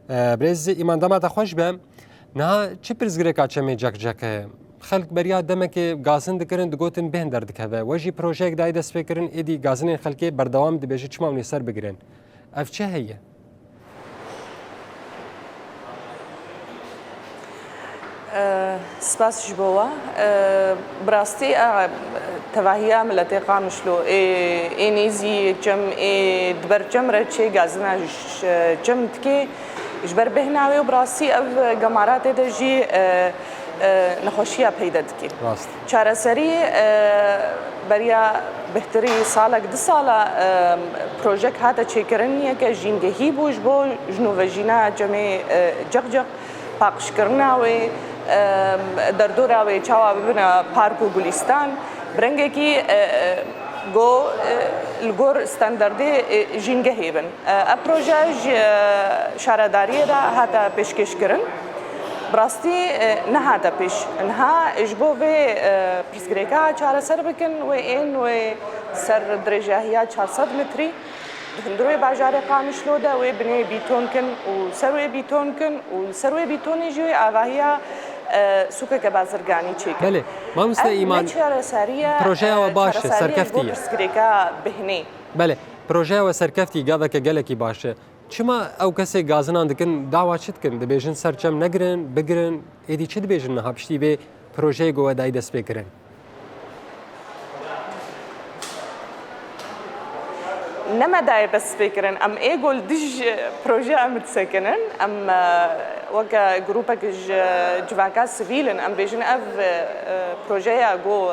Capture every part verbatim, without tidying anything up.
Birêz Îman, dema te xweş be. Niha çi pirsgirêka çemê Cekcek heye? Xelk beriya demekê gazin dikirin, digotin bêhn derdikeve. We jî projeyek dayê destpêkirin, êdî gazinên xelkê berdewam dibêje çima hûn ê ser bigirin. Ev çi heye? Spas ji bo we. Bi rastî tevahiya miletê Qamişlo ê, ê nêzî çem ê di ber çem re çê gazina çem dikê. Ji ber bêhna wê û bi rastî ev gemara tê de jî nexweşiya peyde dike. Rast. Çareserî beriya bêhtirî salek du sala projek hate çêkirin, yeke jîngehî bû ji bo jinûvejîna çemê Cexcex, paqijkirina wê, derdora wê çawa bibine park û gulîstan, bi rengekî ku li gor standardê jîngehê bin. Ev proje ji şaredariyê re hate pêşkêşkirin. Bi rastî nehate pêş. Niha ji bo vê pirsgirêka çareser bikin, wê ên wê ser dirêjahiya çar sed metrî di hundirê bajarê Qamişlo de wê binê bîton kin û ser wê bîton kin û li ser wê bîtonê jî wê avahiya sûkeke bazirganî çêkin. Belê, mamoste Îman, projeya we baş e, serkeftî ye. Pirsgirêka bihnê. Belê, projeya we serkeftî, gaveke gelekî baş e. Çima ew kesê gazinan dikin, dawa çi dikin? Dibêjin ser çem negirin, bigirin, êdî çi dibêjin niha piştî vê projeyê ku we dayî destpêkirin? Ne me dayê destpêkirin, em ê ku li dij proje em disekinin, em weke grûpek ji civaka sivîl in, em bêjin ev projeya ku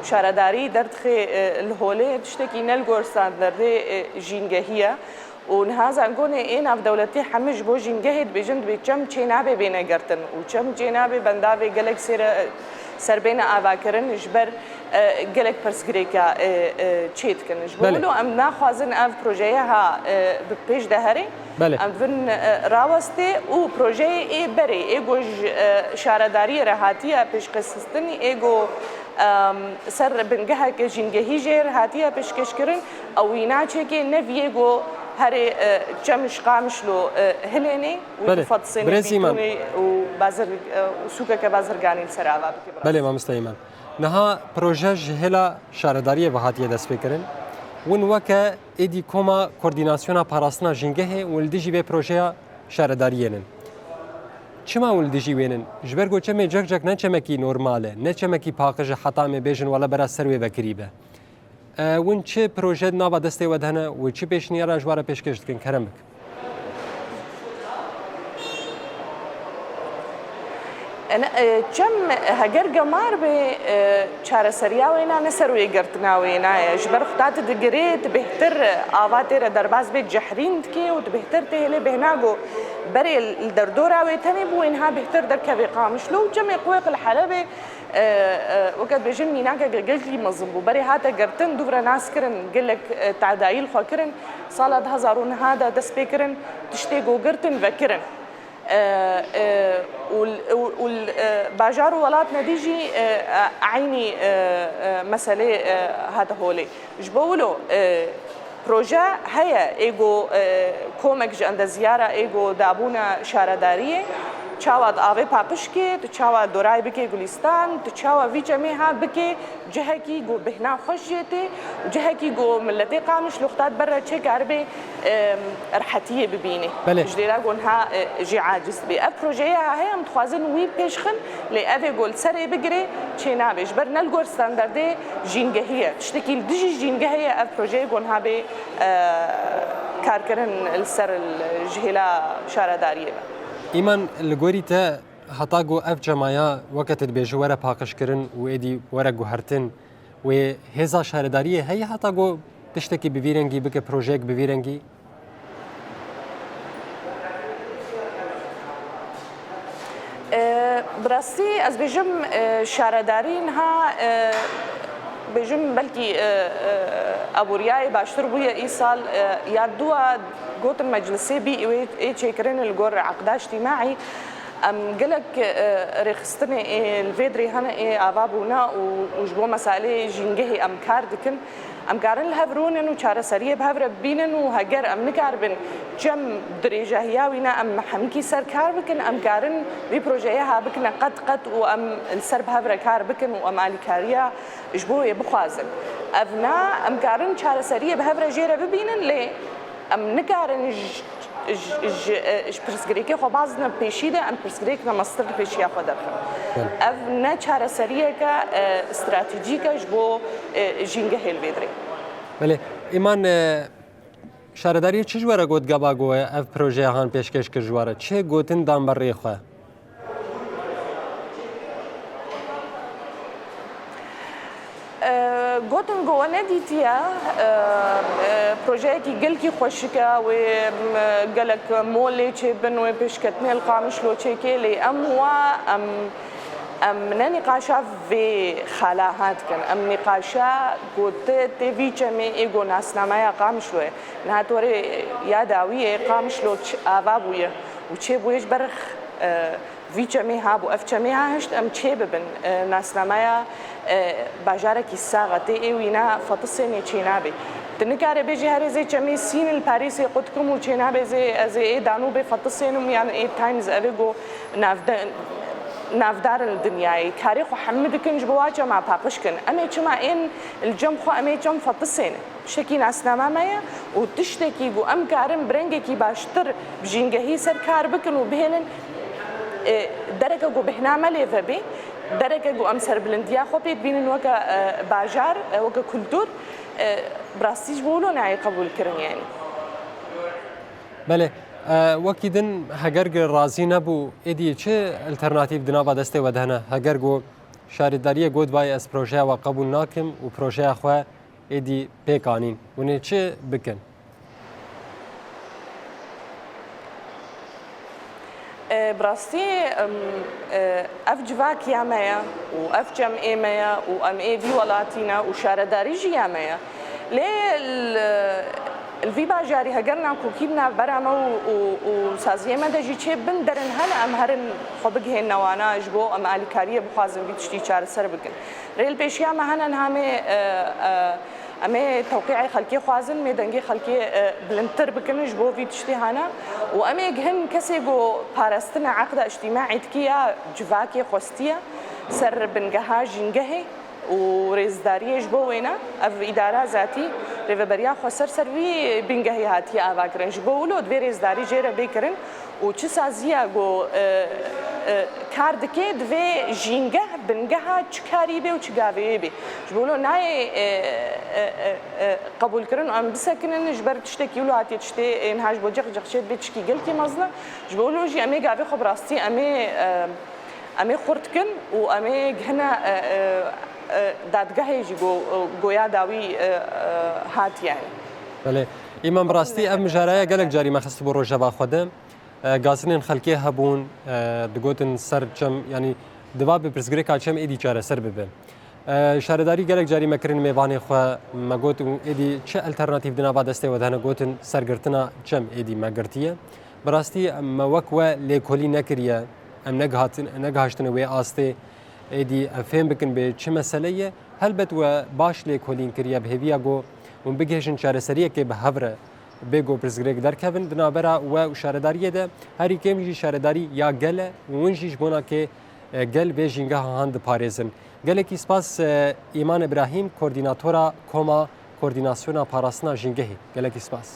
şaredarî derdixe li holê tiştekî ne li gor standardê jîngehî ye. Û niha zangonê ê navdewletî hemî ji bo jîngehê dibêjin, dibê çem çênabe bêne girtin û çem çênabe bendavê gelek sêre ser bêne avakirin, ji ber gelek pirsgirêka çê dikin. Ji bo wilo em naxwazin ev projeye ha bi pêş de here. Em divin rawestê û projeyê ê berê ê ku ji şaredariyê re hatiye pêşxistinî, ê ku ser bingeheke jîngehî jê re hatiye pêşkêşkirin, ew wî naçêkê, ne viyê ku herê çem ji Qamişlo hilênê û difetisêne bîtonê û bazir û sûkeke bazirganî li ser ava bike. Belê mamoste Îman. Niha proje ji hêla şaredariyê ve hatiye destpêkirin. Win weke êdî koma koordînasyona parastina jîngehê û li dijî vê projeya şaredariyê nin. Çima hûn li dijî wê nin? Ji ber ku çemê Cekcek ne çemekî normal e, ne çemekî paqij e heta em ê bêjin wele bera ser wê vekirî be. E, hûn çi proje di nava destê we de hene û çi pêşniyara ji we re pêşkêş dikin? Kerem bik. Çem heger gemar be, çareseriya wêna ne ser wê girtina wêna ye. Ji ber xwe ta tu digirê, tu bêhtir ava tê re derbas bê, cehrîn dikê û tu bêhtir tê hêlê bêhna ku berê li derdora wê tenê bû, wê niha bêhtir derkevê Qamişlo û çemê Quwêq li Helebê weke dibêjin mînakeke gelkî mezin bû. Berê hate girtin, dûv re nas kirin, gelek tadayî li xwe kirin. Sala du hezar û neh de dest pê kirin, tiştê ku girtin vekirin. û û û bajar û welat nedî jî eynî meselê hate holê. Ji bo wilo proje heye, ê ku komek ji endezyara ê ku dabûna şaredariyê, çawa di avê paqij kê, tu çawa doray bikê gulîstan, tu çawa vî çemê ha bikê cihekî ku bêhna xweş jê tê û cihekî ku miletê Qamişlo xwe ta di ber re çê karibê rehetiyê bibînê. Belê. Ji dêra ku niha jê aciz dibê. Ev projeyê ha heye, em dixwazin wî pêş xin, lê ev ê ku li serê bigirê çê nabe. Ji ber ne li gor standardê jîngehî ye. Tiştekî li dijî jîngehê ye ev projeyê ku niha bê karkirin li ser ji hêla şaredariyê ve. Îman, li gorî te heta ku ev çemaya weke tu dibêjî were paqijkirin û êdî were guhertin, wê hêza şaredariyê heye heta ku tiştekî bi vî rengî bike, projeyek bi vî rengî? Bi rastî ez bêjim, şaredarî niha bêjim belkî aboriyayê baştir bûye îsal ya dua gotin meclisê bî wê ê çêkirin li gor eqda îctîmaî. Em gelek rêxistinê ê li vê dirê hene ê ava bûne û ji bo meseleyê jîngehê em kar dikin. Em karin li hev rûnin û çareseriyê bi hev re bibînin û heger em nikaribin çem dirêjehiya wî ne em hemikî ser kar bikin, em karin vî projeyê ha bikine qet qet û em li ser bi hev re kar bikin û em alîkariya ji bo wê bixwazin. Ev na, em karin çareseriyê bi hev re jê re bibînin, lê em nikarin ji, ji, ji, e, ji pirsgirêkê xwe bazine pêşî de, em pirsgirêk ne mestir li pêşiya xwe derxin. Ev ne çareseriyeke, e, stratejîk e ji bo, e, jîngehê li vê dirê. Belê, Îman, e, şaredariyê çi ji we re got gava ku ev projeya han pêşkêş kir ji we re? Çi gotin dan ber rê xwe? E, gotin ku we nedîtiye, e, e, projeyekî gelkî xweşik e, wê, m, gelek mol lê çêbin, wê pêşketinê li Qamişlo çêkê, lê em wa, em, em ne nîqaşa vê xala ha dikin, em nîqaşa ku tê, tê vî çemê ê ku nasnameya Qamişlo ye. Niha tu were ya dawiyê Qamişlo çi ava bûye û çêbûye ji ber, e, vî çemê ha bû. Ev çemê ha hişt em çê bibin. E, nasnameya, e, bajarekî sax e. Tê ê wîna fetisênê çênabê. Tu nikare bêjî herê zê çemê sîn li Parîsê qut kim û çênabê zê ez ê ê Danûbê fetisênim yan ê Times ev ê ku navde-, navdar in li dinyayê. Karê xwe hemû dikin ji bo wa çema paqij kin. Em ê çima ên li cem xwe em ê çem fetisênin? Tiştekî nasname me ye û tiştekî ku em karin bi rengekî baştir bi jîngehî ser kar bikin û bihêlin, e, dereke ku bêhna me lê vebê, dereke ku em serbilindiya xwe pê dibînin weke, e, bajar, e, weke kultur, e, bi rastî ji bo wilo nayê qebûlkirin, yanî. Belê, e, wekî din heger ku razî nebû, êdî çi alternatîf di nava destê we de hene? Heger ku şaredariyê got, vay ez projeya we qebûl nakim û projeya xwe êdî pêk anîn. Hûn ê çi bikin? E, bi rastî, em, e, ev civak ya me ye û ev çem ê me ye û em ê vî welatî ne û şaredarî jî ya me ye. Lê li, li vî bajarî heger nakokî di navbera me û, û, û saziyê me de jî çêbin derin hene, em herin xwe bigihênine wana ji bo em alîkariyê bixwazin vî tiştî çareser bikin. Rê li pêşiya me hene niha em ê, e, e, em ê tewqî'ê xelkê xwazin, em ê dengê xelkê, e, bilindtir bikin ji bo vî tiştê hane û em ê gihin kesê ku parastina eqda îctîmaî dikî ya civakê xwestiye ser bingeha jîngehê û rêzdariyê ji bo wêne. Ev îdara zatî rêveberiya xweser ser vî bingehê hatiye avakirin. Ji bo wilo divê rêzdarî jê re bê kirin û çi saziya ku, e, e, kar dike, divê jîngeh bingeha çi karî bê û çi gavê wê bê. Ji bo wilo nayê, e, e, e, e, qebûlkirin û em bisekinin ji ber tiştekî wilo hatiye tiştê, e, niha ji bo ceq ceq çê dibê tişkî gelkî mezin e. Ji bo wilo jî em ê gavê xwe bi rastî em ê, e, em ê xurt kin û em ê gihine, e, e, e, dadgehê jî go, e, goya dawî, e, e, hatiye. Belê. Îman, bi rastî ev mijaraya gelek carî me xistibû rojeva xwe de. E, gazinên xelkê hebûn, e, digotin ser çem, yanî diva bi pirsgirêka çem êdî çareser bibe. E, şaredarî gelek carî me kirin mêvanê xwe, me got û êdî çi alternatîf di nava destê we de hene, gotin sergirtina çem êdî me girtiye. Bi rastî me wek we lêkolîn nekiriye, em negihatin-, negihaştine wê astê, êdî em fêm bikin bê çi mesele ye. Helbet we baş lêkolîn kiriye bi hêviya ku hûn bigihêjin çareseriyekê bi hev re. Bê ku pirsgirêk derkevin di navbera we û şaredariyê de, herî kêm jî şaredarî ya gel e û hûn jî ji bona kê, e, gel vê jîngeha han diparêzin. Gelekî spas, e, Îman Îbrahîm, koordînatora Koma Koordînasyona Parastina Jîngehê. Gelekî spas.